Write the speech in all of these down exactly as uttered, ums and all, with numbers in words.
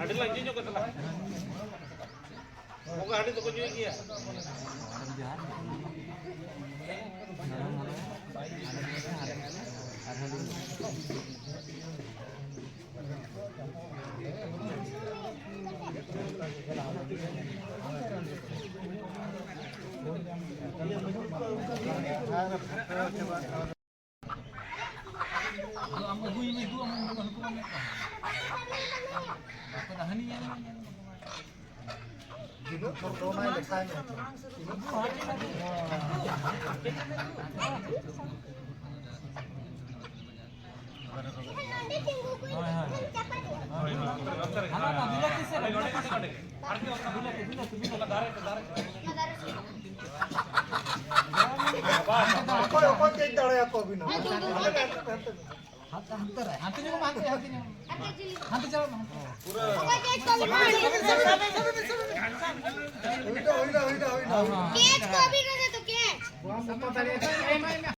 ᱟᱹᱰᱤ ᱞᱟᱝ ᱧᱚᱜ ᱠᱟᱱᱟ᱾ ᱵᱚᱸᱜᱟ ᱦᱟᱺᱰᱤ ᱫᱚᱠᱚ ᱧᱩᱭ ᱜᱮᱭᱟ᱾ ᱟᱫᱚ ᱟᱢ ᱟᱹᱜᱩᱭ ᱢᱮ, ᱫᱩ, ᱟᱢ ᱟᱹᱜᱩ ᱢᱮ, ᱱᱩᱠᱩ ᱢᱟ ᱢᱮᱱᱟᱜ ᱠᱚᱣᱟ᱾ ᱵᱟᱠᱚ ᱫᱟ, ᱦᱟᱹᱱᱤ ᱧᱮᱞ ᱢᱮ, ᱧᱮᱞ ᱢᱮ᱾ ᱟᱹᱜᱩ ᱦᱟᱹᱴᱤᱧ ᱢᱮ, ᱟᱹᱜᱩ᱾ ᱦᱳᱭ, ᱦᱳᱭ, ᱦᱳᱭ᱾ ᱦᱟᱱᱟ ᱱᱟ ᱵᱤᱞᱟᱹᱛᱤ ᱥᱮ, ᱵᱤᱞᱟᱹᱛᱤ ᱥᱮ᱾ ᱵᱤᱞᱟᱹᱛᱤ, ᱵᱤᱞᱟᱹᱛᱤ, ᱵᱤᱞᱟᱹᱛᱤ᱾ ᱚᱠᱚᱭ, ᱚᱠᱚᱭ ᱠᱟᱹᱡ ᱫᱟᱲᱮᱭᱟᱠᱚ ᱵᱤᱱᱟ? ᱦᱟᱱᱛᱮ, ᱦᱟᱱᱛᱮ ᱨᱮ, ᱦᱟᱱᱛᱮ ᱧᱚᱜ ᱢᱮ, ᱦᱟᱱᱛᱮ, ᱦᱟᱱᱛᱮ ᱧᱚᱜ᱾ ᱦᱟᱱᱛᱮ ᱪᱟᱞᱟᱜ ᱢᱮ, ᱦᱟᱱᱛᱮ᱾ ᱚᱠᱚᱭ ᱠᱟᱹᱡ ᱠᱚ ᱵᱤᱱᱟ? ᱦᱩᱭᱱᱟ, ᱦᱩᱭᱱᱟ, ᱦᱩᱭᱱᱟ, ᱦᱩᱭᱱᱟ᱾ ᱠᱮᱪ ᱠᱚ ᱵᱤᱱᱟ ᱛᱚ, ᱠᱮᱪ᱾ ᱵᱟᱢ ᱵᱟᱯᱟ ᱫᱟᱲᱮᱭᱟᱜ ᱠᱷᱟᱱ ᱮᱢᱟᱭ ᱢᱮ᱾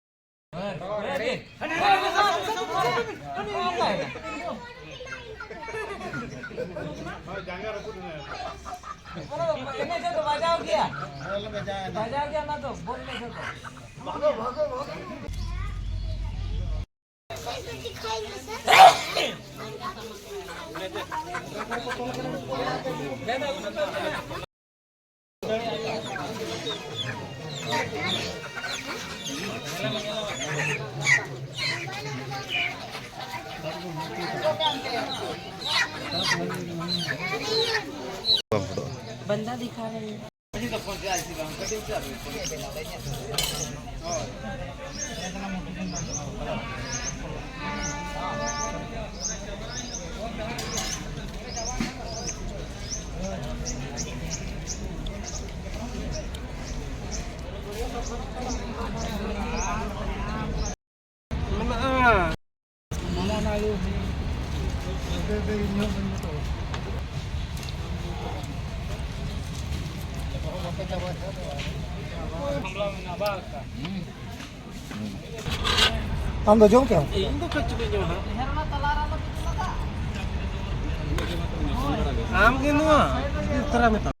ᱮᱱᱮᱡ ᱥᱮᱫ ᱫᱚ ᱵᱟᱡᱟᱣ ᱜᱮᱭᱟ᱾ ᱵᱟᱡᱟᱣ ᱜᱮᱭᱟ ᱚᱱᱟ ᱫᱚ, ᱵᱚᱞ ᱮᱱᱮᱡ ᱥᱮᱫ ᱫᱚ᱾ बंदा दिखा रहे हैं। ᱟᱢ ᱫᱚ ᱡᱚᱢ ᱠᱮᱫᱟᱢ? ᱤᱧ ᱫᱚ ᱠᱟᱹᱡ ᱪᱩᱞᱩᱝ ᱡᱚᱢᱟ ᱦᱟᱸᱜ᱾ ᱟᱢ ᱜᱮ ᱱᱚᱣᱟ ᱤᱫᱤ ᱛᱚᱨᱟ ᱢᱮᱛᱟᱢ᱾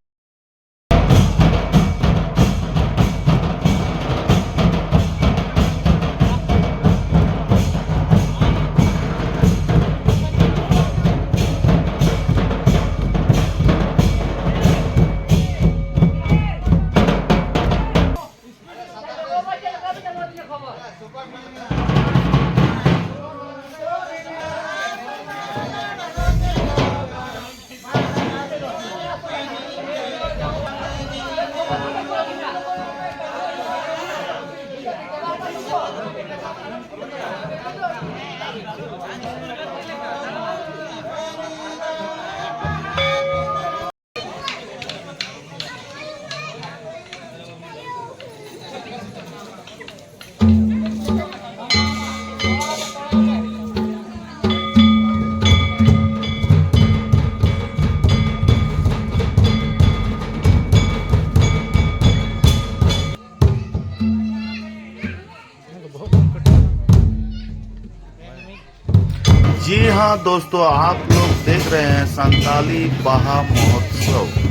जी हाँ दोस्तों, आप लोग देख रहे हैं संताली बाहा महोत्सव।